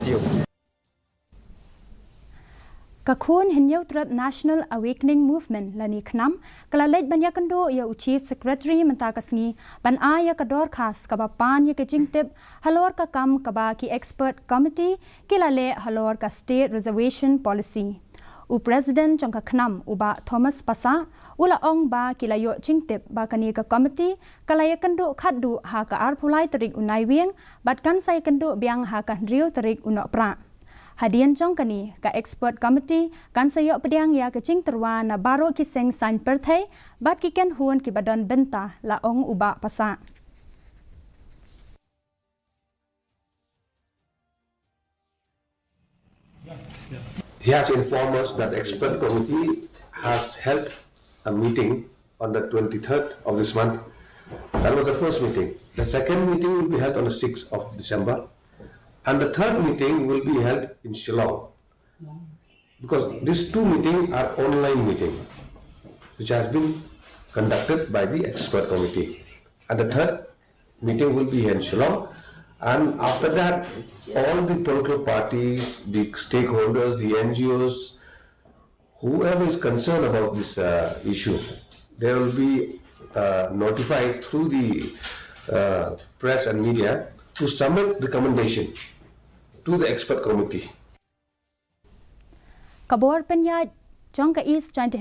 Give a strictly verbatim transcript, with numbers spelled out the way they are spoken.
Ka khun Hynñiewtrep National Awakening Movement lane KHNAM ka la leit ban ïakynduh ïa u Chief Secretary mynta ka sngi ban ai ïa ka dorkhas kaba pan ïa ka jingtip halor ka kam kaba ki Expert Committee ki la leh halor ka State Reservation Policy. U President jong ka KHNAM, u Bah Thomas Passah, u la ong ba ki la ïoh jingtip ba kane ka committee ka la ïakynduh khatduh ha ka arphew lai tarik u Naiwieng bad kan sa ïakynduh biang ha ka hynriew tarik u Nohprah. Hadien jong kane, ka Expert Committee kan sa ïoh pdiang ïa ka jingtyrwa na baroh ki seng saiñ pyrthei bad ki kynhun kiba don bynta, la ong u Bah Passah. He has informed us that expert committee has held a meeting on the twenty-third of this month. That was the first meeting. The second meeting will be held on the sixth of December. And the third meeting will be held in Shillong. Because these two meetings are online meeting, which has been conducted by the expert committee. And the third meeting will be in Shillong. And after that, all the political parties, the stakeholders, the N G Os, whoever is concerned about this uh, issue, they will be uh, notified through the uh, press and media to submit recommendation to the expert committee. Ka bor pynïaid jong ka East Jaintia